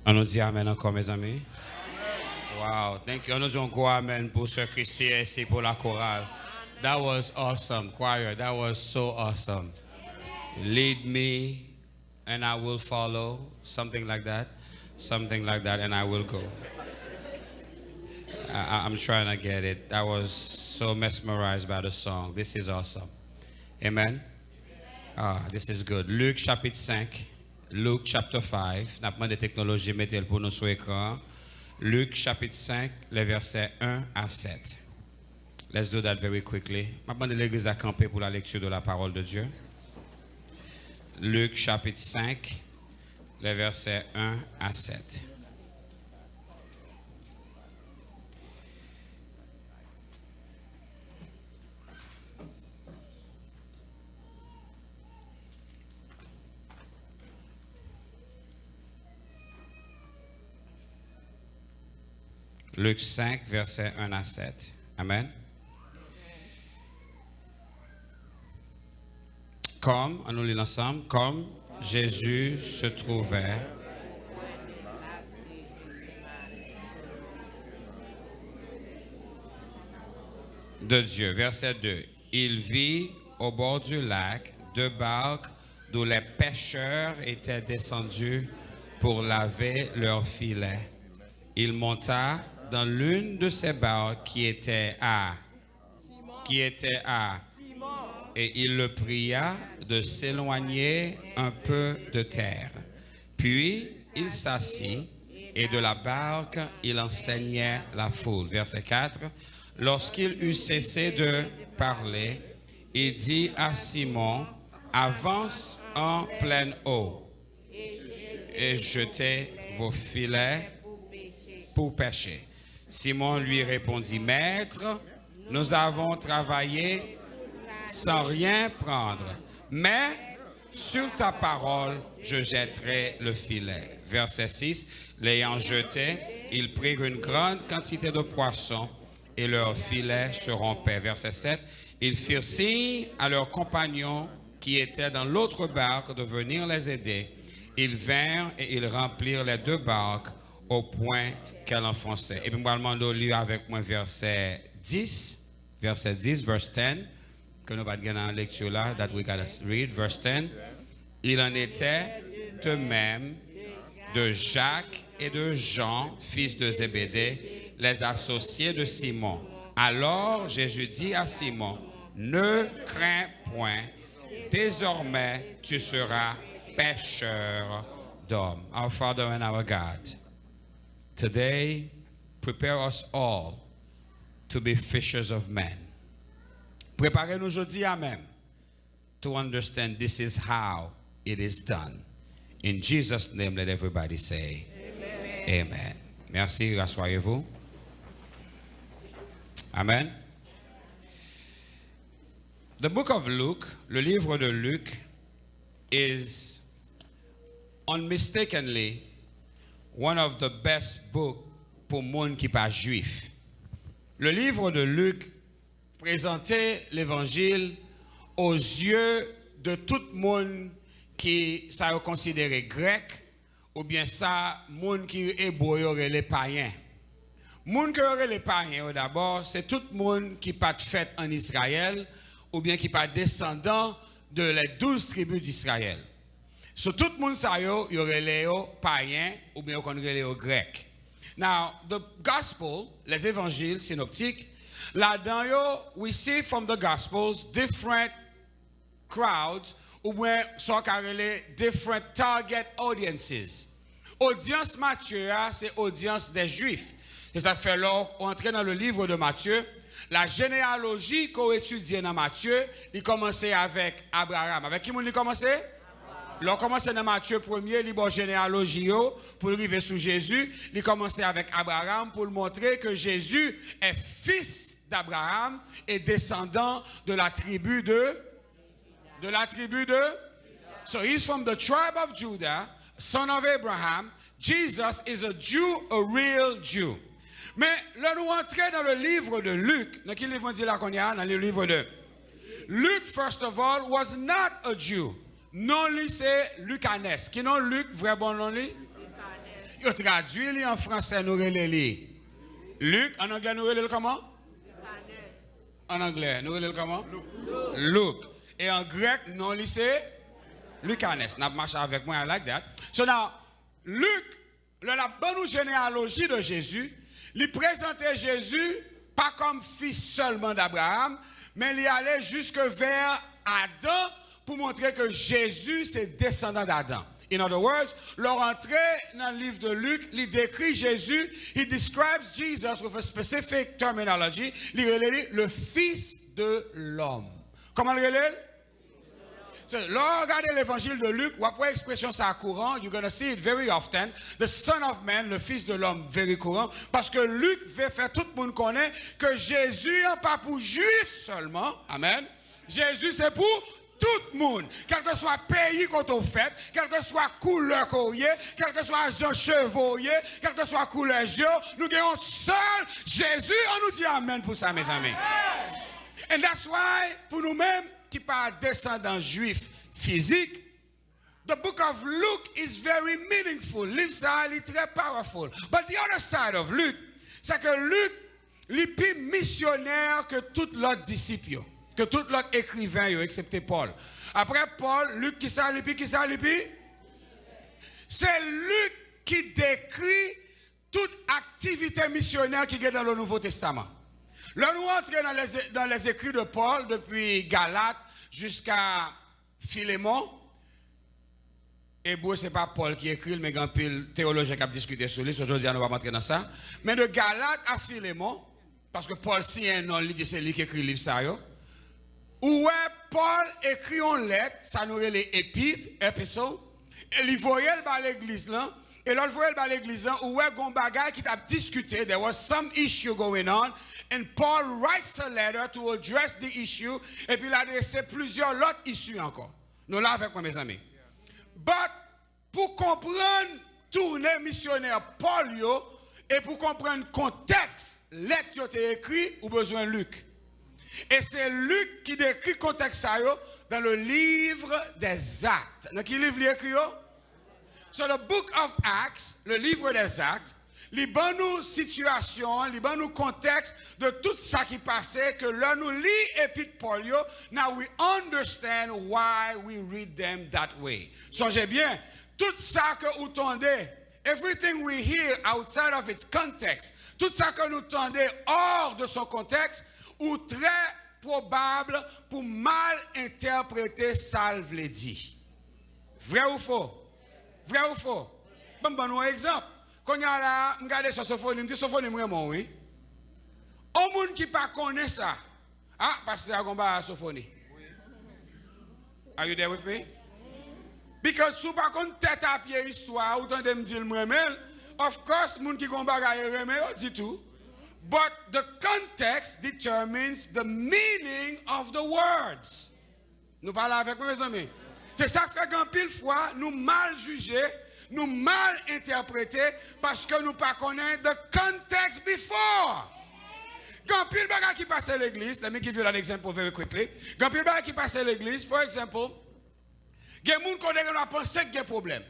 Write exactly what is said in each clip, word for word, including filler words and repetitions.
An nou di amèn ankò, mezanmi. Wow, thank you. An nou di yon gwo amèn pou sè Christie, ainsi pou la chorale. That was awesome, choir. That was so awesome. Lead me and I will follow. Something like that. Something like that, and I will go. I, I- I'm trying to get it. I was so mesmerized by the song. This is awesome. Amen. Ah, this is good. Luc chapitre cinq. Luke chapter five. N ap mande teknoloji mete l pou nou sou ekran an. Luc chapitre cinq, les versets un à sept. Let's do that very quickly. M ap mande legliz la kanpe pou la lecture de la parole de Dieu. Luc chapitre cinq, les versets un à sept. Luc cinq, versets un à sept. Amen. Comme, an nou li l ansanm, comme Jésus se trouvait de Dieu. Verset deux. Il vit au bord du lac deux barques d'où les pêcheurs étaient descendus pour laver leurs filets. Il monta dans l'une de ces barques qui était à, qui était à, et il le pria de s'éloigner un peu de terre. Puis il s'assit et de la barque il enseignait la foule. Verset quatre. Lorsqu'il eut cessé de parler, il dit à Simon, avance en pleine eau et jetez vos filets pour pêcher. Simon lui répondit, Maître, nous avons travaillé sans rien prendre, mais sur ta parole, je jetterai le filet. Verset six. L'ayant jeté, ils prirent une grande quantité de poissons et leurs filets se rompaient. Verset sept. Ils firent signe à leurs compagnons qui étaient dans l'autre barque de venir les aider. Ils vinrent et ils remplirent les deux barques au point qu'elles enfonçaient. Epi m pral mande w li avèk mwen vèsè dis, verse ten, ke nou pa t gen nan lekti la, that we gotta read, verse ten. Il en était de même de Jacques et de Jean, fils de Zébédée, les associés de Simon. Alors Jésus dit à Simon, ne crains point, désormais tu seras pêcheur d'hommes. Our Father and our God, today prepare us all to be fishers of men. Prepare nou jodi a menm to understand this is how it is done. In Jesus' name, let everybody say, Amen. Amen. Merci, rasseyez-vous. Amen. The book of Luke, le livre de Luc, is unmistakably one of the best book pou moun ki pa jwif. Le livre de Luc prezante levanjil aux yeux de tout moun ki sa yo konsidere grèk, oubyen sa moun ki ebre yo rele payen. Moun ke yo rele payen yo dabò, se tout moun ki pa t fèt ann Izrayèl, oubyen ki pa desandan de les douze tribus d'Israël. So, tout moun sa yo, yo rele yo payen, oubyen yo konn rele yo grèk. Now, the gospel, les évangiles synoptiques, ladan yo, we see from the gospels different crowds, oubyen sa w ka rele different target audiences. Odyans Matye a, se odyans dè Jwif. Se sa k fè lè w antre nan le livre de Matthieu, la généalogie ke w etidye nan Matye, li kòmanse avèk Abraram. Avèk ki moun li kòmanse? Lè w kòmanse nan Matye premye, li ba w jeneyaloji yo, pou l rive sou Jezi, li kòmanse avèk Abraram pou l montre ke Jezi est fils d'Abraham et descendant de la tribu de, de la tribu de. So he's from the tribe of Judah, son of Abraham. Jesus is a Jew, a real Jew. Men, lè nou antre nan le livre de Luc, nan ki liv mwen di la kounye a? Nan le livre de Luc, first of all, was not a Jew. Non li se Lucanès. Ki non Luc, vrè bon non li? Yo tradui li an fransè, nou rele li Lik. An anglè, nou rele l kòman? An anglè, nou rele l kòman? Luk. E an grèk, non li se Lukanès. N ap mache avèk mwen, I like that. So now, Lik, lè l ap ban nou jeneyaloji de Jezi, li prezante Jezi pa kòm fis sèlman d'Abraham, men li ale jiske vè Adan pou montre ke Jezi se desandan d'Adan. In other words, lè w antre nan liv de Lik, li dekri Jezi, he describes Jesus with a specific terminology, li rele li le Fils de l'homme. Kòman l rele l? So, lè w gade levanjil de Lik, w ap wè ekspresyon sa a kouran, you're gonna see it very often, the Son of Man, le Fils de l'homme, very kouran, paske Lik vle fè tout moun konnen ke Jezi an pa pou Jwif sèlman, amèn, Jezi se pou tout moun, kèlkeswa peyi kote w fèt, kèlkeswa koulè ke w ye, kèlkeswa jan cheve w ye, kèlkeswa koulè je w, nou gen yon sèl Jezi, ann nou di amèn pou sa, mezanmi. And that's why, pou nou menm ki pa desandan Jwif fizik, the book of Luke is very meaningful. Liv sa a, li trè powerful. But the other side of Luke, se ke Lik, li pi misyonè ke tout lòt disip yo, ke tout lòt ekriven yo, eksepte Pòl. Apre Pòl, Lik ki sa li pi, ki sa li pi? Se Lik ki dekri tout aktivite misyonè ki gen nan le Nouveau Testament. Lè nou antre nan les, dans les écrits de Paul, depi Galat jiska Filemon, Ebre se pa Pòl ki ekri l, men gen anpil teyolojyen k ap diskite sou li, so jodi a nou p ap antre nan sa. Men de Galat a Filemon, paske Pòl siyen non l, li di se li ki ekri liv sa yo. Ou wè Pòl ekri yon lèt, sa nou rele epit, epistle, e li voye l ba legliz lan, e lè l voye l ba legliz lan, ou wè gon bagay ki t ap diskite, there was some issue going on, and Paul writes a letter to address the issue, epi l adrese plizyè lòt issue ankò. Nou la avèk mwen, mezanmi? But pou konprann toune misyonè Pòl yo e pou konprann kontèks lèt yo te ekri, ou bezwen Lik. E se Lik ki dekri kontèks sa yo dans le livre des Actes. Nan ki liv li ekri yo? So the book of Acts, le livre des Actes, li ban nou sitiyasyon an, li ban nou kontèks de tout sa ki pase, ke lè nou li epit Pòl yo, now we understand why we read them that way. Sonje byen, tout sa ke ou tande, everything we hear outside of its context, tout sa ke nou tande hors de son contexte, ou trè pwobab pou mal entèprete sa l vle di. Vrè ou fo? Vrè ou fo? Ban m ban nou yon egzanp. Kounye a la, m gade sa Sofoni, m di Sofoni, m renmen w, wi. On moun ki pa konnen sa. Ah, pastè a gon bagay a Sofoni. Are you there with me? Because si w pa konn tèt a pye istwa a, ou tande m di l m renmen l, of course, moun ki gon bagay yo renmen yo di tou. But the context determines the meaning of the words. Nou pa la avèk mwen, mezanmi? Se sa k fè gen anpil fwa nou mal jije, nou mal entèprete, paske nou pa konnen the context before. Gen anpil bagay ki pase legliz. Let me give you that example very quickly. Gen anpil bagay ki pase legliz. For example, gen moun kote gen dwa panse k gen pwoblèm.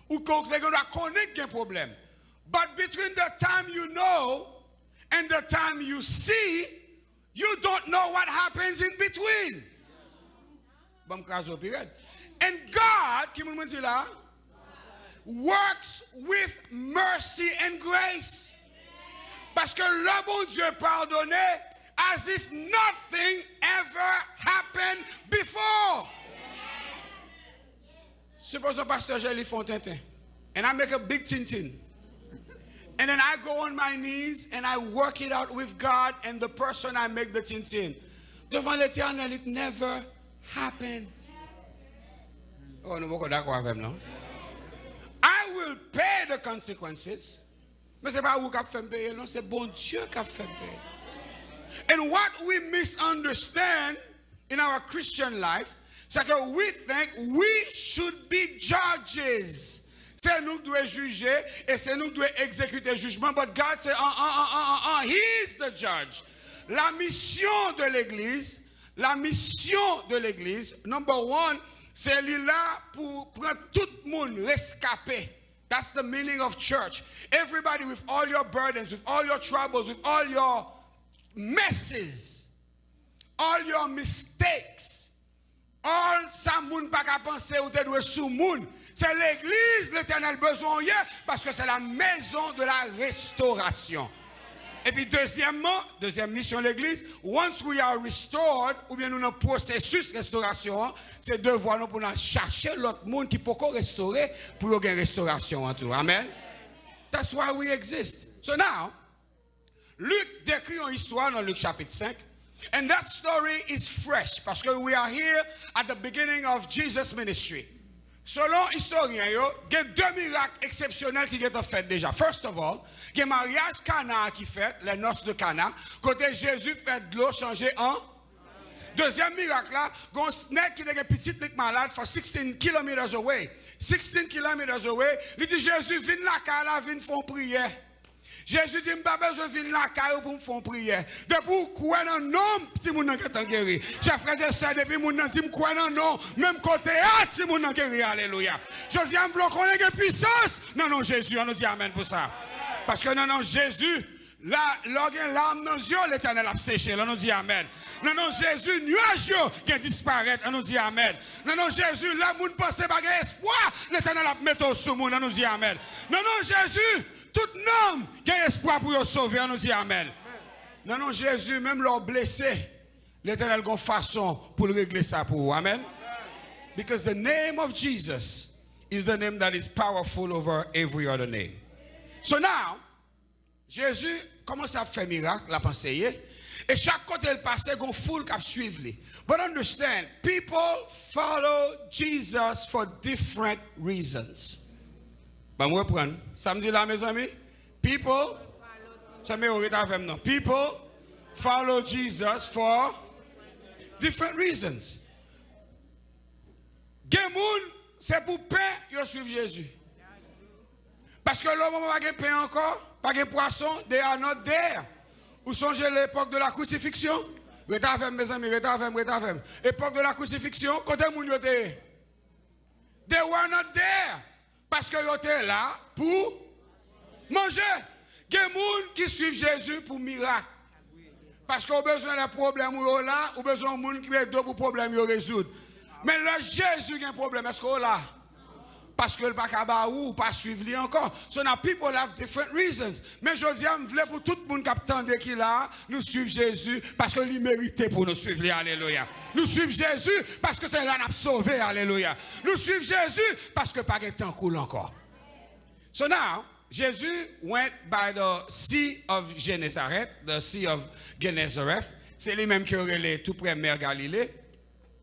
Ou kote gen dwa konnen k gen pwoblèm. But between the time you know and the time you see, you don't know what happens in between. Ban m kraze w pi rèd. And God, ki moun mwen di la? Works with mercy and grace. Paske lè Bondye padone, as if nothing ever happened before. Supposons Pastor Jelly fè yon tenten. And I make a big tintin. And then I go on my knees and I work it out with God and the person I make the tintin. Devant l'Éternel, it never happened. Oh, nou poko dakò avè m, non? I will pay the consequences. Men se pa ou k ap fè m peye l, non, se Bondye k ap fè m peye l. And what we misunderstand in our Christian life, se ke we think we should be judges. Se nou k dwe jije e se nou k dwe egzekite jijman. But God say, uh, uh, uh, uh, uh, uh, he is the judge. La mission de l'église, la mission de l'église, number one, se li la pou pran tout moun reskape. That's the meaning of church. Everybody, with all your burdens, with all your troubles, with all your messes, all your mistakes, all sa moun pa ka panse ou te dwe sou moun. Se legliz Letènèl bezwen w ye, paske se la maison de la restauration. Epi dezyèmman, dezyèm misyon legliz, once we are restored, oubyen nou nan pwosesis restorasyon an, se devwa nou pou n al chache lòt moun ki poko restore pou yo gen restorasyon an tou. Amen. That's why we exist. So now, Lik dekri yon istwa nan Lik chapit senk. And that story is fresh, paske we are here at the beginning of Jesus' ministry. Selon istoryen yo, gen de mirak eksepsyonèl ki gentan fèt deja. First of all, gen maryaj Kana a ki fèt, les noces de Cana, kote Jezi fè dlo chanje an. Dezyèm mirak la, gen yon nèg ki te gen pitit li k malad for sixteen kilometers away. Sixteen kilometers away, li di Jezi, "Vin lakay la, vin fè yon priyè." Jezi di, "M pa bezwen vin lakay ou pou m fè yon priyè. Depi w kwè nan non m, timoun nan gentan geri." Chè frè e sè, depi moun nan di, "M kwè nan non w," menm kote a, timoun nan geri. Alelouya. Jodi a, m vle w konnen gen pwisans nan non Jezi an. Nou di amèn pou sa. Paske nan non Jezi, la, lè w gen lam nan zye w, Letènèl ap seche l. An nou di amèn. Nan non Jezi, nyaj yo gen disparèt. An nou di amèn. Nan non Jezi, lè moun panse pa gen espwa, Letènèl ap mete w sou moun. An nou di amèn. Nan non Jezi, tout nanm gen espwa pou yo sove. An nou di amèn. Nan non Jezi, menm lè w blese, Letènèl gon fason pou l regle sa pou ou. Amèn. Because the name of Jesus is the name that is powerful over every other name. So now, Jezi kòmanse ap fè mirak, l ap anseye, e chak kote l pase, gon foul k ap swiv li. But understand, people follow Jesus for different reasons. Ban m reprann. Sa m di la, mezanmi? People, sa m yo ret avè m non. People follow Jesus for different reasons. Gen moun, se pou pen yo swiv Jezi. Paske lè w moman pa gen pen ankò, pa gen pwason, they are not there. Ou sonje l'époque de la crucifixion? Ret avè m, mezanmi, ret avè m, ret avè m. Epòk de la crucifixion, kote moun yo te ye? They were not there. Paske yo te la pou manje. Gen moun ki swiv Jezi pou mirak. Paske w bezwen lè pwoblèm ou yo la, ou bezwen yon moun ki ede w pou pwoblèm yo rezoud. Men lè Jezi gen pwoblèm, èske w la? Paske l pa ka ba ou, ou pa swiv li ankò. So now people have different reasons. Men jodi a, m vle pou tout moun k ap tande ki la a, nou swiv Jezi, paske li merite pou nou swiv li. Alelouya. Nou swiv Jezi, paske se la n ap sove. Alelouya. Nou swiv Jezi, paske pa gen tankou l ankò. So now, Jezi went by the Sea of Gennesaret, the Sea of Gennesareth. Se li menm ke yo rele tou prè mè Galile.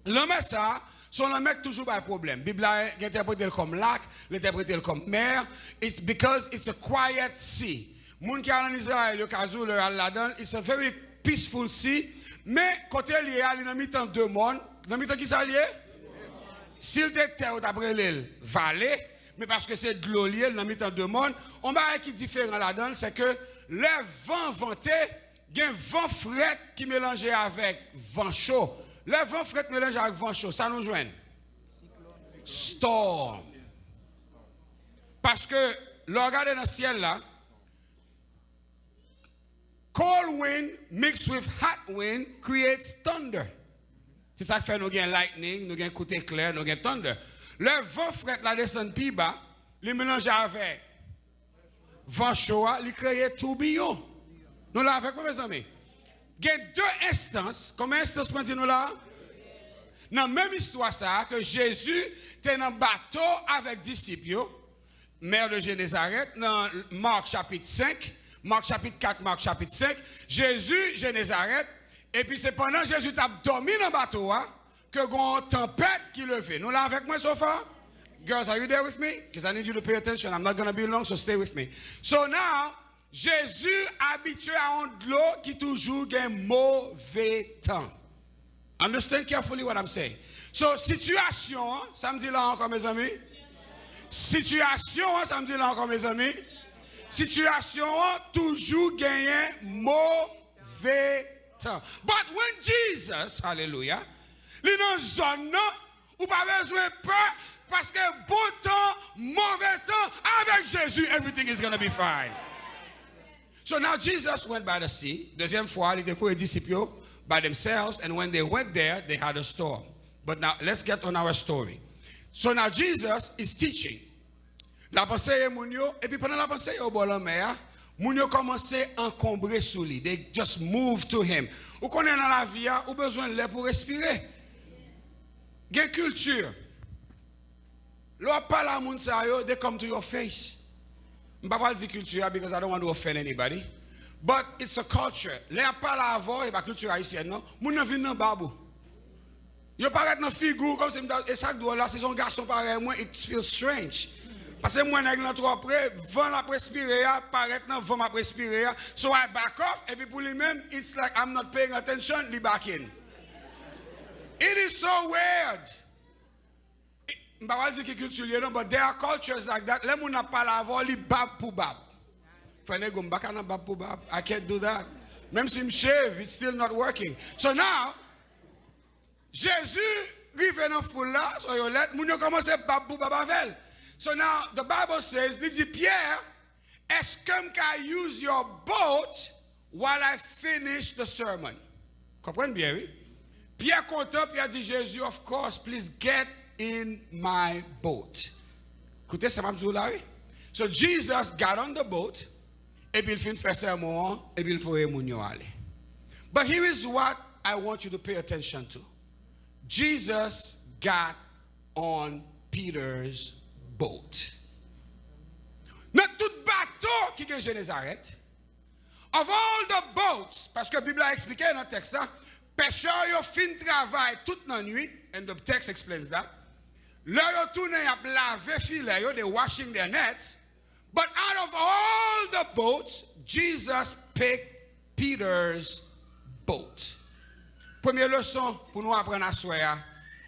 Lanmè sa a, se yon lanmè k toujou bay pwoblèm. Bib la entèprete l kòm lak, l entèprete l kòm mè. It's because it's a quiet sea. Moun ki al ann Izrayèl, yo ka di w lè yo al ladan l, it's a very peaceful sea. Men, kote l ye a, li nan mitan de mòn. Nan mitan ki sa l ye? Si l te tè, yo t ap rele l vale. Men paske se dlo l ye, l nan mitan de mòn. Yon bagay ki diferan ladan l, se ke lè van vante, gen van frèt ki melanje avèk van cho. Lè van frèt melanje avèk van cho, sa nou jwenn? Storm. Paske, lè w gade nan syèl la, cold wind mixed with hot wind creates thunder. Se sa k fè nou gen lightning, nou gen kout eklè, nou gen thunder. Lè van frèt la desann pi ba, li melanje avèk van cho a, li kreye toubiyon. Nou la avèk mwen, mezanmi? Gen de enstans, konbyen enstans mwen di nou la? Nan menm istwa sa a, ke Jezi te nan bato avèk disip yo, mer de Gennesaret, nan Mak chapit senk, Mak chapit kat, Mak chapit senk, Jezi, Genezaret, epi se pandan Jezi t ap dòmi nan bato a, ke gon tanpèt ki leve. Nou la avèk mwen, so far? Girls, are you there with me? 'Cause I need you to pay attention. I'm not gonna be long, so stay with me. So now, Jezi abitye a yon dlo ki toujou gen move tan. Understand carefully what I'm saying. So, sitiyasyon an, sa m di la ankò, mezanmi? Sitiyasyon an, sa m di la ankò, mezanmi? Sitiyasyon an toujou genyen move tan. But when Jesus, hallelujah, li nan zòn nan, ou pa bezwen pè, paske bon tan, Move tan, avèk Jezi, everything is gonna be fine. So now Jesus went by the sea. Dezyèm fwa, li te voye disip yo by themselves, and when they went there, they had a storm. But now, let's get on our story. So now Jesus is teaching. L ap anseye moun yo, epi pandan l ap anseye yo bò lanmè a, moun yo kòmanse ankonbre sou li. They just move to him. Ou konnen nan lavi a, ou bezwen lè pou respire. Gen kilti. Lè w ap pale a moun sa yo, they come to your face. M pa pral di kilti a because I don't want to offend anybody. But it's a culture. Lè y ap pale avè w, e pa kilti ayisyèn non, moun nan vin nan bab ou. Yo parèt nan figi w kòmsi m ta, e sa k dwòl la, si se yon gason parèy mwen, it feels strange. Paske m wè nèg lan twò pre, van l ap respire a, parèt nan van m ap respire a. So I back off, epi pou li menm, it's like I'm not paying attention, li back in. It is so weird. M pa pral di ki kilti l ye non, but there are cultures like that. Lè moun ap pale avè w, li bab pou bab. Frè Nego, m pa ka nan bab pou bab. I can't do that. Menm si m shave, it's still not working. So now, Jezi rive nan foul la, so yo lèt, moun yo kòmanse bab pou bab avè l. So now, the Bible says, li di Pyè, èske m ka use your boat while I finish the sermon? Konprann byen, wi. Pyè kontan, Pyè di Jezi, of course, please get in my boat. Koute sa m ap di w la, wi. So Jesus got on the boat, epi l fin fè sèmon an, epi l voye moun yo ale. But here is what I want you to pay attention to. Jesus got on Peter's boat. Nan tout bato ki gen Jenezarèt, of all the boats, paske Bib la eksplike nan tèks la, pechè yo fin travay tout nannwit, and the text explains that. Lè yo tounen, y ap lave filè yo, they washing their nets. But out of all the boats, Jesus picked Peter's boat. Premye leson pou nou aprann aswè a,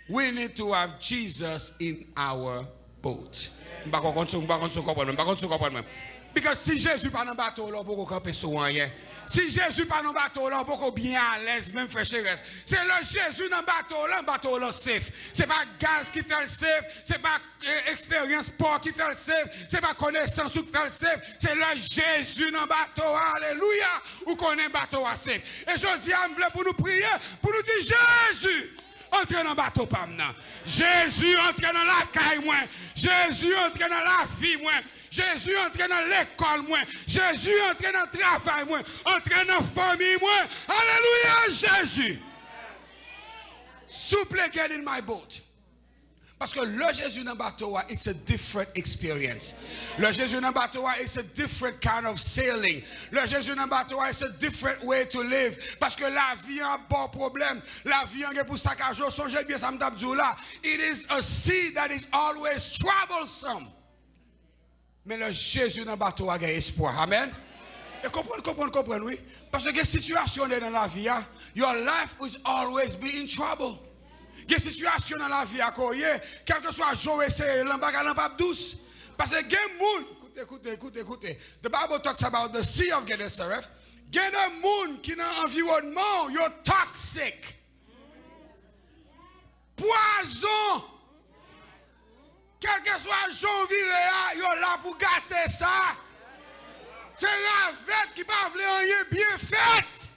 we need to have Jesus in our boat. M pa konn si, m pa konn si w konprann mwen, m pa konn si w konprann mwen. Because si Jezi pa nan bato w la, ou poko kanpe sou anyen. Si Jezi pa nan bato w la, ou poko byen alèz menm, frè Cherès. Se lè Jezi nan bato w la, bato w la safe. Se pa gaz ki fè l safe, se pa e, eksperyans pa w ki fè l safe, se pa konesans ou ki fè l safe, se lè Jezi nan bato a, alelouya, ou konnen bato a safe. E jodi a, m vle pou nou priye, pou nou di, Jezi, antre nan bato pa m nan. Jezi, antre nan lakay mwen. Jezi, antre nan lavi mwen. Jezi, antre nan lekòl mwen. Jezi, antre nan travay mwen. Antre nan fanmi mwen. Alelouya, Jezi. Souple, get in my boat. Paske lè Jezi nan bato a, it's a different experience. Lè Jezi nan bato a, it's a different kind of sailing. Lè Jezi nan bato a, it's a different way to live. Paske lavi an ap ba w pwoblèm. Lavi an gen pou sakaje w. Sonje byen sa m t ap di w la. It is a sea that is always troublesome. Men lè Jezi nan bato a, gen espwa. Amèn. E konprann, konprann, konprann, wi. Paske gen sitiyasyon w nan lavi a, your life is always be in trouble. Gen sitiyasyon nan lavi a ke w ye, kèlkeswa jan w eseye l, bagay lan p ap dous. Paske gen moun, koute, koute, koute, koute. The Bible talks about the Sea of Gennesaret. Gen de moun ki nan anviwònman w, yo toxic. Pwazon! Kèlkeswa jan w vire a, yo la pou gate sa. Se ravèt ki pa vle anyen byen fèt.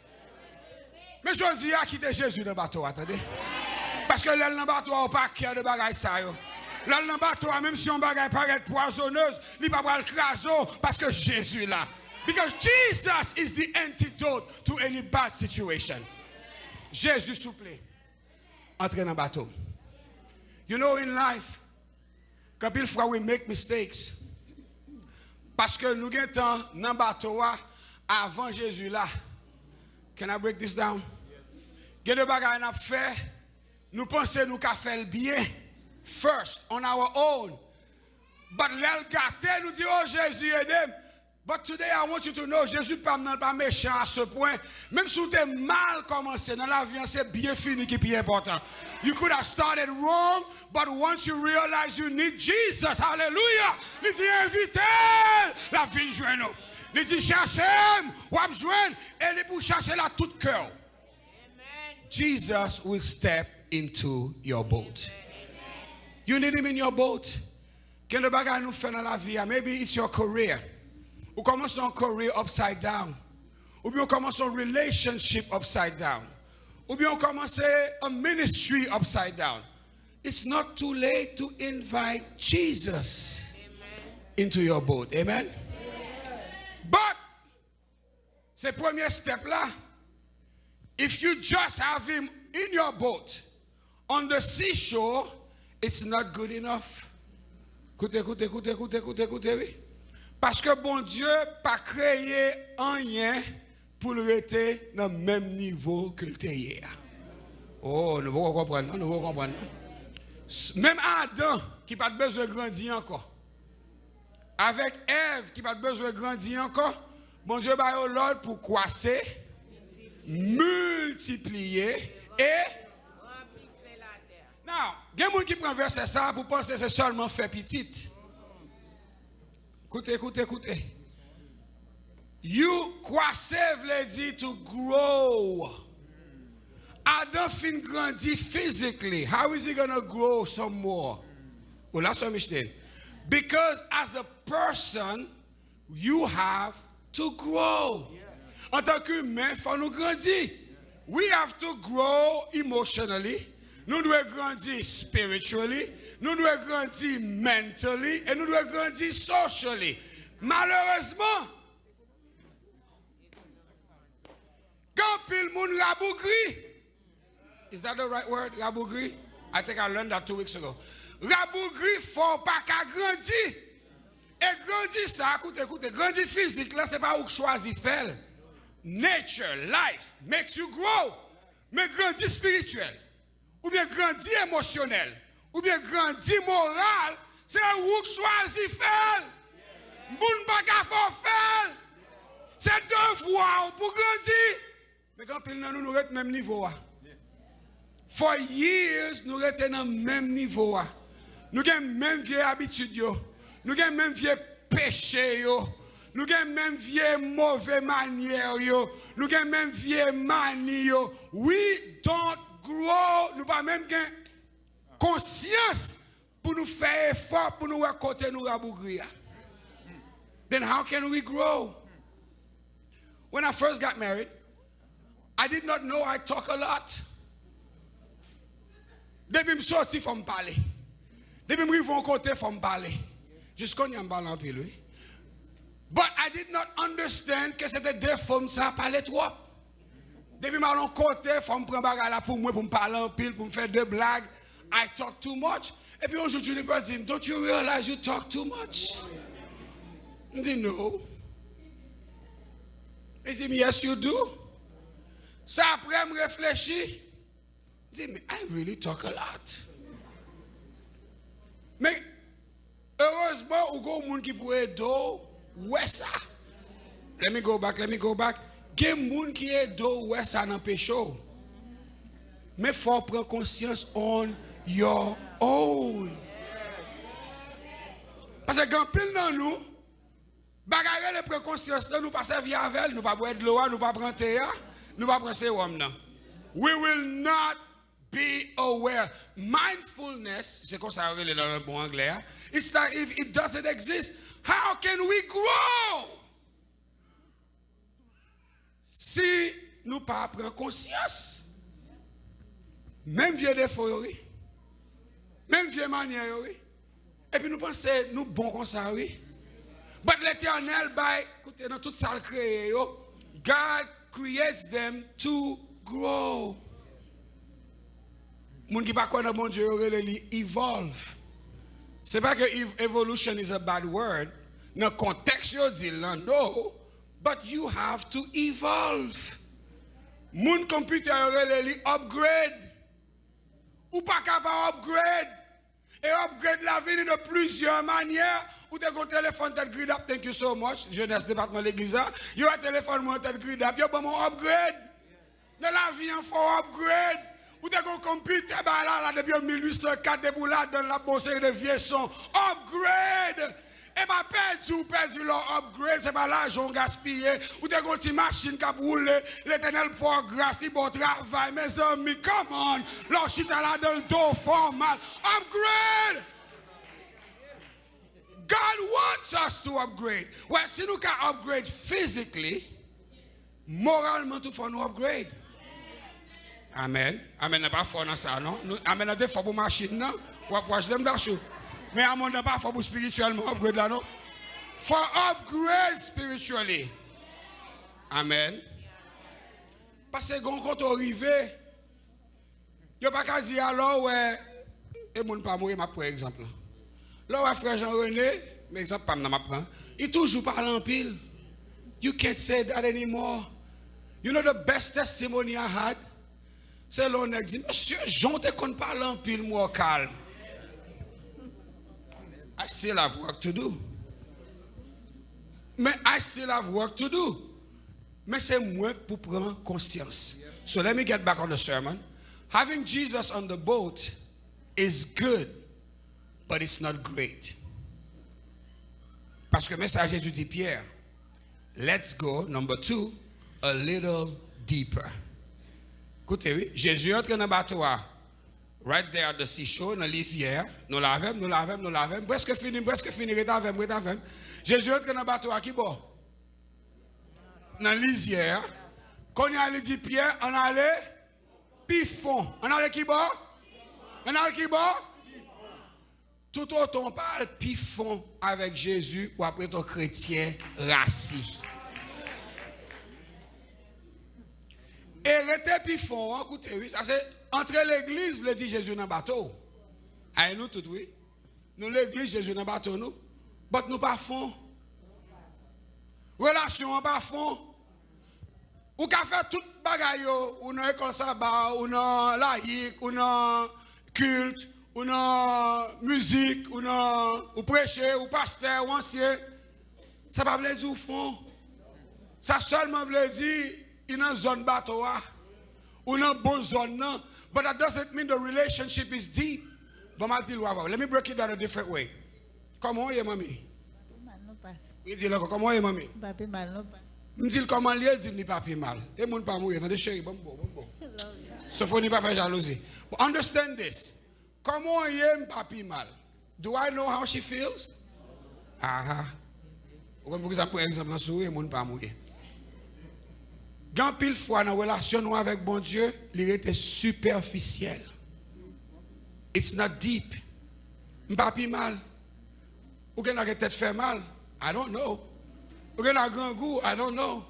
Men jodi a, kite Jezi nan bato a, tande. Paske lè l nan bato a, ou pa kè de bagay sa yo. Lè l nan bato a, menm si yon bagay parèt pwazonez, li pa pral kraze w, paske Jezi la. Because Jesus is the antidote to any bad situation. Jezi souple. Antre nan bato m. You know, in life, gen anpil fwa we make mistakes. Paske nou gentan nan bato a avan Jezi la. Can I break this down? Gen de bagay n ap fè, nou panse nou ka fè l byen, first, on our own. But lè l gate, nou di, "Oh, Jezi, ede m." But today I want you to know, Jezi pa m nan pa mechan a se pwen. Menm si w te mal kòmanse nan lavi an, se byen fini ki pi enpòtan. You could have started wrong, but once you realize you need Jesus, hallelujah, li di, "Envite l, l ap vin jwenn ou." Li di, "Chèche m, w ap jwenn." E li pou chache l ak tout kè w. Jesus will step into your boat. You need him in your boat. Gen de bagay nou fè nan lavi a. Maybe it's your career. Ou kòmanse yon career upside down. Oubyen ou kòmanse yon relationship upside down. Oubyen ou kòmanse a ministry upside down. It's not too late to invite Jesus into your boat. Amen? But se premye step la. If you just have him in your boat on the seashore, it's not good enough. Koute, koute, koute, koute, koute, koute, wi. Paske Bondye pa kreye anyen pou l rete nan menm nivo ke l te ye a. Oh, nou poko konprann, non, nou poko konprann, non. S- Menm Adan, ki pa t bezwen grandi ankò, avèk Èv, ki pa t bezwen grandi ankò, Bondye ba yo lòd pou kwase, miltipliye, e. Now, gen moun ki pran vèsè sa a pou panse se sèlman fè pitit. Koute, koute, koute. You kwase vle di to grow. Adan fin grandi physically. How is he gonna grow some more? Well, that's what I'm saying. Because as a person, you have to grow. Antanke imen, fò nou grandi. We have to grow emotionally. Nou dwe grandi spiritually. Nou dwe grandi mentally. E nou dwe grandi socially. Malerezman, gen anpil moun rabougri. Is that the right word? Rabougri? I think I learned that two weeks ago. Rabougri fè w pa ka grandi. E grandi sa, koute, koute, grandi fizik la, se pa ou k chwazi fè l. Nature, life, makes you grow. Men grandi espirityèl, oubyen grandi emosyonèl, oubyen grandi moral, se ou k chwazi fè l. Moun pa ka fè w fè l. Se devwa w pou grandi. Men gen anpil nan nou, nou ret menm nivo a. For years, nou rete nan menm nivo a. Nou gen menm vye abitid yo. Nou gen menm vye peche yo. Nou gen menm vye move manyè yo. Nou gen menm vye mani yo. We don't grow. Nou pa menm gen konsyans pou nou fè efò, pou nou wè kote nou rabougri a. Then how can we grow? When I first got married, I did not know I talk a lot. Depi m soti, fò m pale. Depi m rive yon kote, fò m pale. Jis kounye a m pale anpil, wi. But I did not understand ke se te defo m sa, pale twòp. Depi m al yon kote, fò m pran bagay la pou mwen, pou m pale anpil, pou m fè de blag. I talk too much. Epi yon jou, Juniper di m, "Don't you realize you talk too much?" M di, "No." Li di m, "Yes, you do." Sa apre m reflechi, m di, "I really talk a lot." Men, erezman, ou gen yon moun ki pou ede w wè sa. Let me go back, let me go back. Gen moun ki ede w wè sa nan peche w. Men fò w pran konsyans on your own. Paske gen anpil nan nou, bagay rele pran konsyans nan, nou pa sèvi avè l, nou pa bwè dlo a, nou pa pran te a, nou pa pran sewòm nan. We will not be aware. Mindfulness, se konsa yo rele l nan bon anglè a. It's like if it doesn't exist, how can we grow? Si nou pa pran konsyans, menm vye defo yo, wi. Menm vye manyè yo, wi. Epi nou panse nou bon konsa, wi. But Letènèl bay, koute, nan tout sa l kreye yo, God creates them to grow. Moun ki pa kwè nan Bondye, yo rele li evolve. Se pa ke ev- evolution is a bad word. Nan kontèks yo di l lan, no. But you have to evolve. Moun konpitè yo rele li upgrade. Ou pa ka pa upgrade. E upgrade la vini de plizyè manyè. Ou te gon telefòn tèt gridap, thank you so much, jenès depatman legliz la. Yo wè telefòn mwen tèt gridap, yo ban mwen upgrade. Nan lavi an, fò w upgrade. Ou te gon konpitè ba la, la depi an mil uit san kat, depi w ladan l, l ap ba w seri de vye son. Upgrade! E pa pèdi w pèdi lè w upgrade, se pa lajan w gaspiye. Ou te gon ti machin k ap woule, Letènèl fè w gras, li ba w travay. Mezanmi, come on! Lè w chita ladan l, do w fè w mal. Upgrade! Just to upgrade. Well, si nou ka upgrade physically, moralman tou fò nou upgrade. Amen. Amen nan pa fò nan sa non. Nou, amen nan te fò pou machin nan. W ap wache dem dachou. Men amen nan pa fò pou spirituellement upgrade la non. For upgrade spiritually. Amen. Paske gon kote w rive, yo pa ka di a lè w wè, e moun pa m wi, m ap pran egzanp lan. Lè w wè frè Jean René, men egzanp pa m nan m ap pran, li toujou pale anpil. You can't say that anymore. You know the best testimony I had? Se lè yon nèg di, "Mesye, jan w te konn pale anpil, m wè w kalm." I still have work to do. Men I still have work to do. Men se mwen k pou pran konsyans. So let me get back on the sermon. Having Jesus on the boat is good, but it's not great. Paske men sa Jezi di Pyè, "Let's go, number two, a little deeper." Koute wi, Jezi antre nan bato a, right there at the seashore, nan lizyè a. Nou la avè m, nou la avè m, nou la avè m. Prèske fini, m prèske fini, ret avè m, ret avè m. Jezi antre nan bato a ki bò? Nan lizyè a. Kounye a li di Pyè, "Ann ale pi fon." Ann ale ki bò? Ann ale ki bò? Toutotan w pa al pi fon avèk Jezi, w ap ret yon kretyen rasi. E rete pi fon an, koute wi, sa se antre legliz vle di Jezi nan bato w. Ay nou tout wi. Nou legliz Jezi nan bato nou. But nou pa fon. Relasyon an pa fon. Ou ka fè tout bagay yo, ou nan ekòl saba, ou nan layik, ou nan kilt, ou nan mizik, ou nan, ou preche, ou pastè, ou ansyen. Sa pa vle di ou fon. Sa sèlman vle di, li nan zòn bato a. Ou nan bon zòn nan. But that doesn't mean the relationship is deep. Ban m al pi lwen avè w. Let me break it down a different way. Kòman w ye, manmi? Pi mal nou pas. Li di l ankò, "Kòman w ye, manmi?" M pa pi mal nou pas. M di l kòman l ye, l di m li pa pi mal. E moun pa m ou ye, tande cheri, ban m bo, ban m bo. Love you. Sofoni pa fè jalouzi. But understand this. Kòman w ye, m pa pi mal. Do I know how she feels? Aha. Ou konn poukisa m pran egzanp lan sou ou, e moun pa m ou ye. Gen anpil fwa nan relasyon nou avèk Bondye, li rete sipèfisyèl. It's not deep. M pa pi mal. Ou gen dwa gen tèt fè mal. I don't know. Ou gen dwa grangou. I don't know.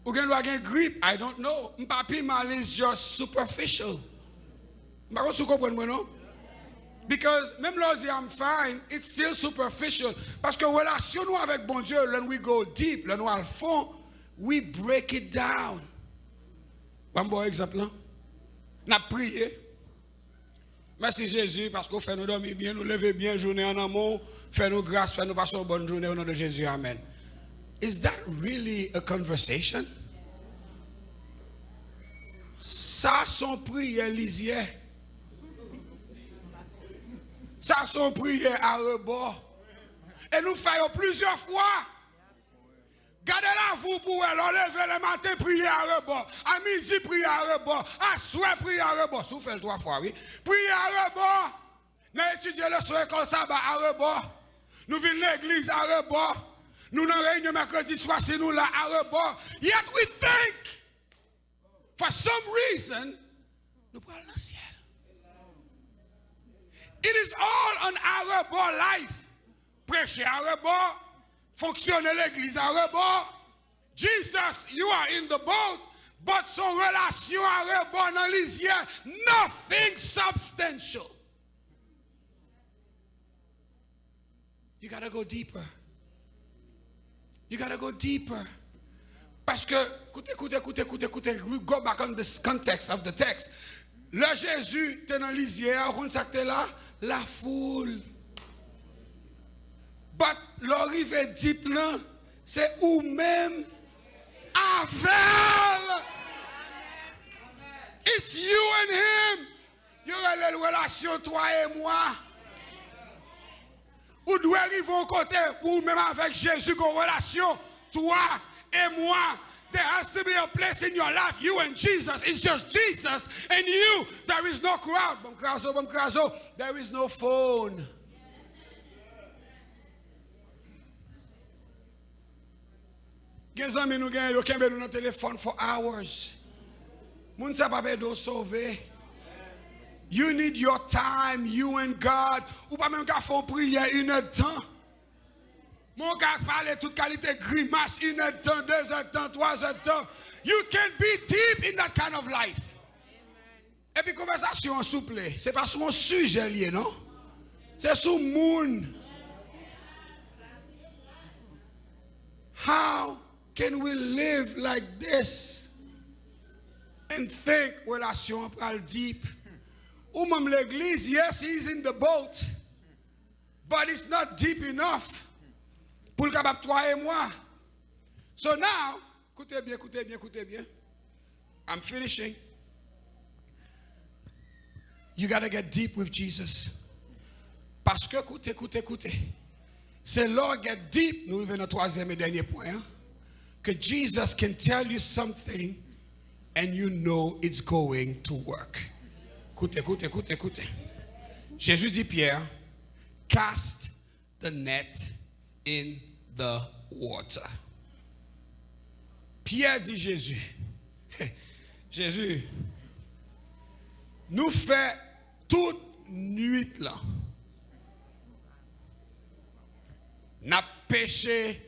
Ou gen dwa gen grip. I don't know. M pa pi mal, it's just superficial. M pa konn si w konprann mwen non. Because menm lè w di I'm fine, it's still superficial. Paske relasyon nou avèk Bondye, lè we go deep, lè nou al fon, we break it down. Ban m ba w egzanp lan. N ap priye. Mèsi Jezi, paske w fè nou dòmi byen, nou leve byen, jounen an nan men w, fè nou gras, fè nou pase yon bòn jounen, o non de Jezi, amèn. Is that really a conversation? Sa se yon priyè lizyè. Sa se yon priyè arebò. E nou fè yo plizyè fwa. Gade lavi w pou w wè, lè w leve lè maten, priye arebò. A midi, priye arebò. Aswè, priye arebò. Si w fè l twa fwa, wi. Priye arebò. N a etidye leson ekòl saba arebò. Nou vin legliz arebò. Nou nan reyinyon mèkredi swa si nou la arebò. Yet we think, for some reason, nou pral nan syèl. It is all an arebò life. Preche arebò, fonksyone legliz arebò. Jesus, you are in the boat, but son relasyon arebò nan lizyè, nothing substantial. You gotta go deeper. You gotta go deeper. Paske, koute, koute, koute, koute, koute, we go back on the context of the text. Lè Jezi te nan lizyè a, ou konn sa k te la? Lafoul. But lè w rive deep lan, se ou menm avè l. It's you and him. Yo rele l relasyon twa e mwa. Ou dwe rive yon kote pou ou menm avèk Jezi gen yon relasyon twa e mwa. There has to be a place in your life, you and Jesus. It's just Jesus and you. There is no crowd. Ban m kraze w, ban m kraze w. There is no phone. Gen zanmi nou genyen, yo kenbe nou nan telefòn for hours. Moun sa p ap ede w sove. You need your time, you and God. Ou pa menm ka fè yon priyè inèdtan. Mwen ka pale tout kalite grimas, inèdtan, dezèdtan, twazèdtan. You can be deep in that kind of life. Epi konvèsasyon an, souple, se pa sou yon sijè l ye, non. Se sou moun. How can we live like this and think relasyon an pral deep? Ou manm legliz, yes, he's in the boat, but it's not deep enough pou l kapab twaye mwa. So now, koute byen, koute byen, koute byen. I'm finishing. You gotta get deep with Jesus. Paske, koute, koute, koute. Se lè w get deep, nou rive nan twazyèm e dènye pwen an, ke Jesus can tell you something and you know it's going to work. Koute, koute, koute, koute. Jezi di Pyè, cast the net in the water. Pyè di Jezi, Jezi, nou fè tout nuit lan. N ap peche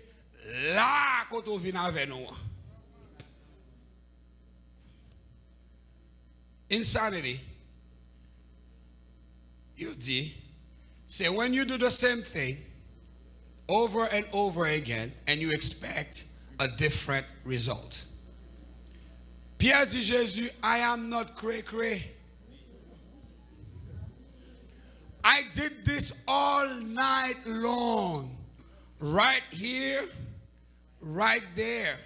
la kote w vin avè nou an. Insanity, you di, se when you do the same thing over and over again and you expect a different result. Pyè di Jezi, I am not cray cray. I did this all night long, right here, right there.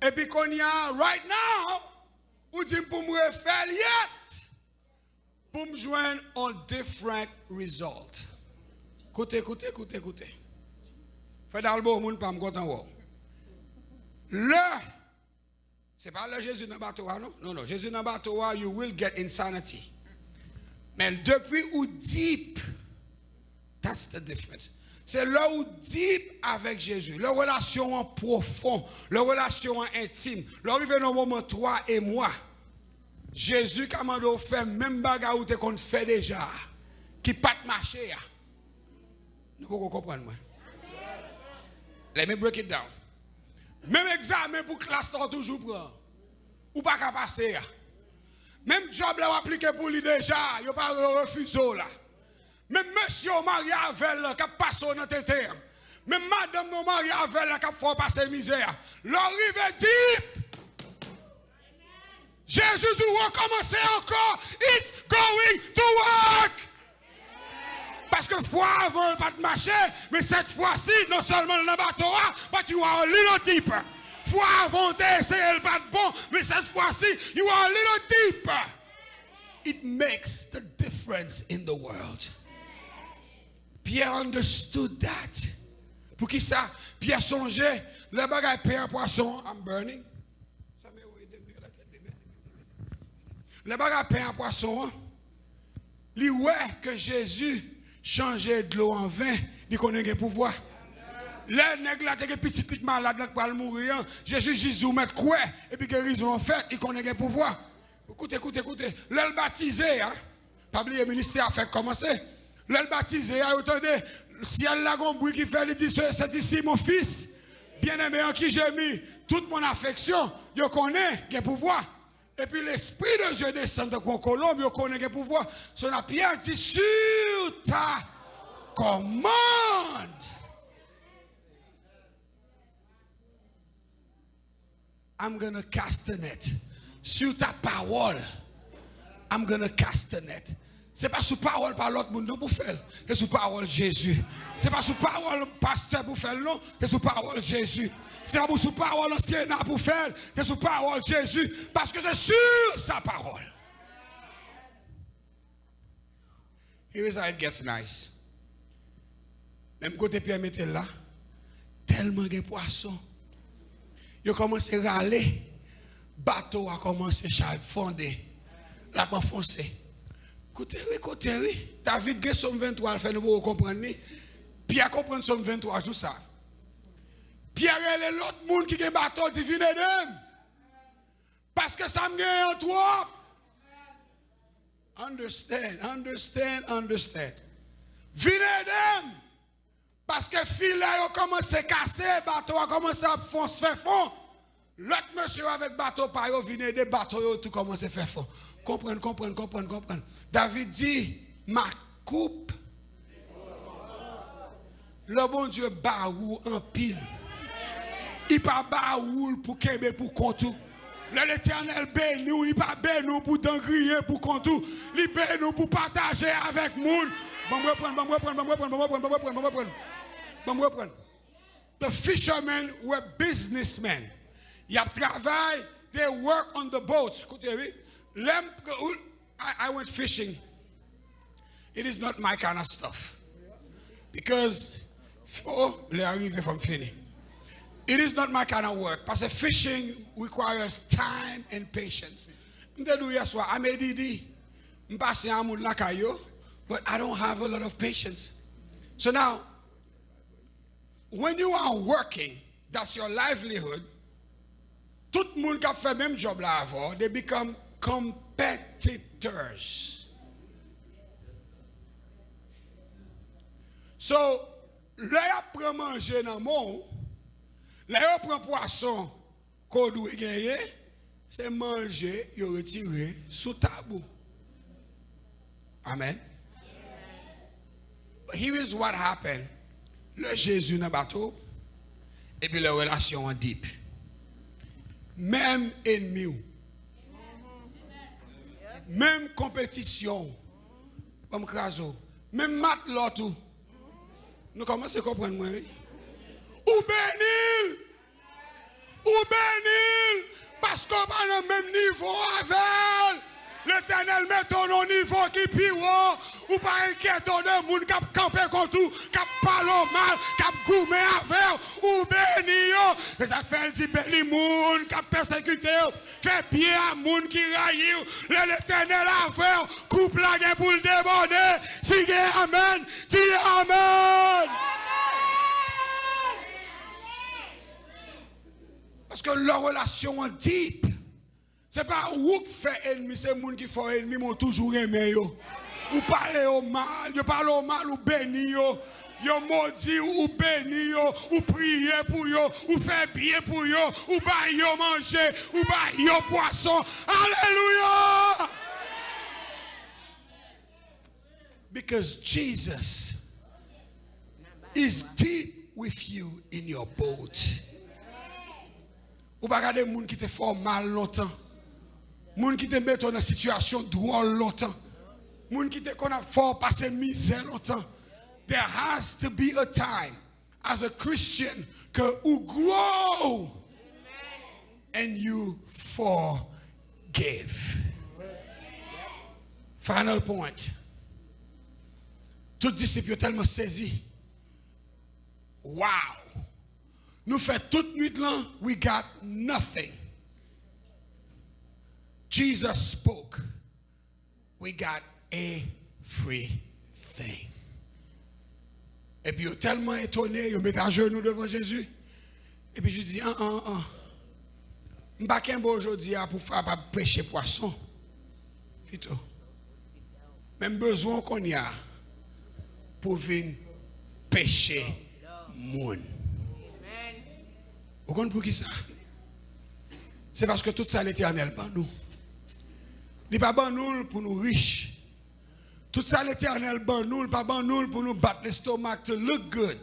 Epi kounye a, right now, ou di m pou m refè l yèt, pou m jwenn on different result. Koute, koute, koute, koute. Fred Albo, moun pa m, kontan wè w. Lè, se pa lè Jezi nan bato a, non. Non, non, Jezi nan bato a, you will get insanity. Men depi ou deep, that's the difference. Se lè ou deep avèk Jezi, lè relasyon an pwofon, lè relasyon an entim, lè w rive nan moman twa e mwa, Jezi ka mande w fè menm bagay ou te konn fè deja a, ki pa t mache a. Nou poko konprann mwen. Let me break it down. Menm egzamen pou klas la w toujou pran, ou pa ka pase a. Menm djòb la w aplike pou li deja, yo pa, yo refize w la. Menm mesye w marye avè l lan k ap pase w nan tenten an. Menm madanm nan w marye avè l lan k ap fè w pase mizè a. Lè w rive deep, Jezi di w rekòmanse ankò. It's going to work. Paske fwa avan l pa t mache, men sèt fwa si, non sèlman l nan bato a, but you are a little deeper. Fwa avan w te eseye l pa t bon, men sèt fwa si, you are a little deeper. It makes the difference in the world. Pierre understood that. Poukisa? Pyè sonje lè bagay pen a pwason an, I'm burning. Lè bagay pen a pwason an, li wè ke Jezi chanje dlo an ven, li konnen gen pouvwa. Lè nèg la te gen pitit li k malad la k pral mouri an, Jezi jis di w mèt kwè, epi gerizon an fèt, li konnen gen pouvwa. Koute, koute, koute. Lè l batize a, pa bliye ministè a fèk kòmanse. Lè l batize a, yo tande syèl la gon bri ki fè, li di, Sentisi, mon fils bien-aimé en qui j'ai mis toute mon affection. Yo konnen gen pouvwa. Epi Lespri de Dye desann tankou yon kolonb, yo konnen gen pouvwa. So na Pyè di, sur ta commande. I'm gonna cast the net. Sur ta parole, I'm gonna cast the net. Se pa sou pawòl pa lòt moun non pou fè l. Se sou pawòl Jezi. Se pa sou pawòl pastè pou fè l non. Se sou pawòl Jezi. Se pa pou sou pawòl ansyen an pou fè l. Se sou pawòl Jezi. Paske se sur sa parole. Here is how it gets nice. Menm kote Pyè mete l la, tèlman gen pwason, yo kòmanse rale, bato a kòmanse chay fonde, l ap anfonse. Koute wi, koute wi. David gen Sòm venntwa, l fè nou poko konprann li. Pyè konprann Sòm venntwa jou sa. Pyè rele lòt moun ki gen bato, di, "Vin ede m. Paske sa m genyen an twòp." Understand, understand, understand. "Vin ede m. Paske filè yo kòmanse kase, bato a kòmanse ap fon, fè fon." Lòt mesye yo avèk bato pa yo vin ede bato yo tou kòmanse fè fon. Konprann, konprann, konprann, konprann. David di, "Ma coupe." Lè Bondye ba ou anpil, li pa ba ou l pou kenbe pou kont ou. Lè Letènèl beni w, li pa beni w pou dan griyen pou kont ou. Li beni w pou pataje avèk moun. Ban m reprann, ban m reprann, ban m reprann, ban m reprann, ban m reprann, ban m reprann. Ban m reprann. The fishermen were businessmen. Y ap travay, they work on the boats. Koute, wi. Lè m, I, I went fishing. It is not my kind of stuff. Because, oh, lè a rive, fò m fini. It is not my kind of work. Paske fishing requires time and patience. M te di w yè swa, I'm A D D. M pasyan a moun lakay yo, but I don't have a lot of patience. So now, when you are working, that's your livelihood. Tout moun k ap fè menm job la avè w, they become competitors. So, lè y ap pran manje nan men w, lè yo pran pwason ke w dwe genyen, se manje yo retire sou tab ou. Amen. But here is what happened. Lè Jezi nan bato, epi lè relasyon an deep. Menm enmi w, menm konpetisyon w, ban m kraze w, menm matlòt ou, nou kòmanse konprann mwen, wi. Ou beni l. Ou beni l, paske w pa nan menm nivo avè l. Letènèl mete w nan yon nivo ki pi wo. Ou pa enkyete w de moun k ap kanpe kont ou, k ap pale w mal, k ap goumen avè w. Ou beni yo. Se sa k fè l di, "Beni moun k ap pèsekite w. Fè byen a moun ki rayi w." Lè Letènèl avè w, koup la gen pou l debòde. Si gen amèn, di amèn. Paske lè relasyon an deep, se pa ou k fè enmi, se moun ki fè w enmi, men w toujou renmen yo. Ou pale yo mal, yo pale w mal, ou beni yo. Yo modi w, ou beni yo, ou priye pou yo, ou fè byen pou yo, ou ba yo manje, ou ba yo pwason. Alelouya! Because Jesus is deep with you in your boat. Ou pa gade moun ki te fè w mal lontan. Moun ki te mete w nan sitiyasyon dwòl lontan. Moun ki te konn ap fè w pase mizè lontan. There has to be a time as a Christian ke ou grow and you forgive. Final point. Tout disip yo tèlman sezi. Wow! Nou fè tout nwit lan, we got nothing. Jesus spoke. We got everything. Epi yo tèlman etone, yo met ajenou devan Jezi. Epi Jezi di, an, an, an, an. M pa kenbe w jodi a pou fè, pa pèche pwason. Pito. Men m bezwen w kounye a pou vin pèche moun. Ou konn poukisa? Se paske tout sa Letènèl ban nou, li pa ban nou l pou nou rich. Tout sa Letènèl ban nou, li pa ban nou l pou nou bat lestomak to look good.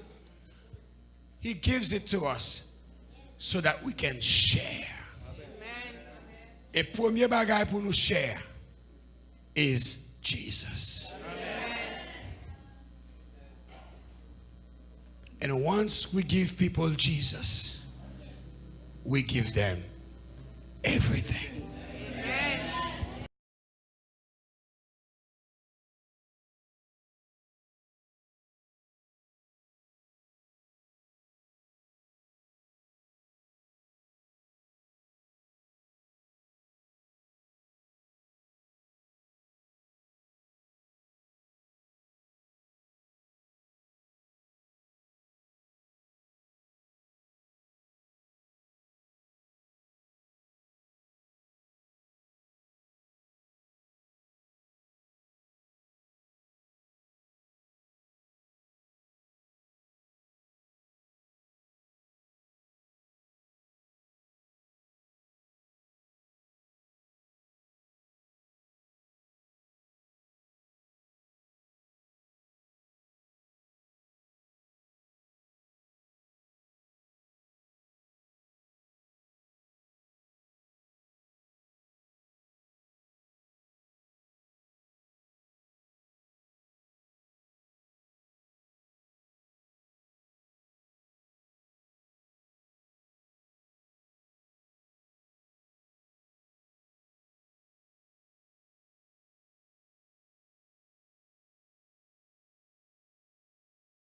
He gives it to us so that we can share. E premye bagay pou nou share is Jesus. And once we give people Jesus, we give them everything.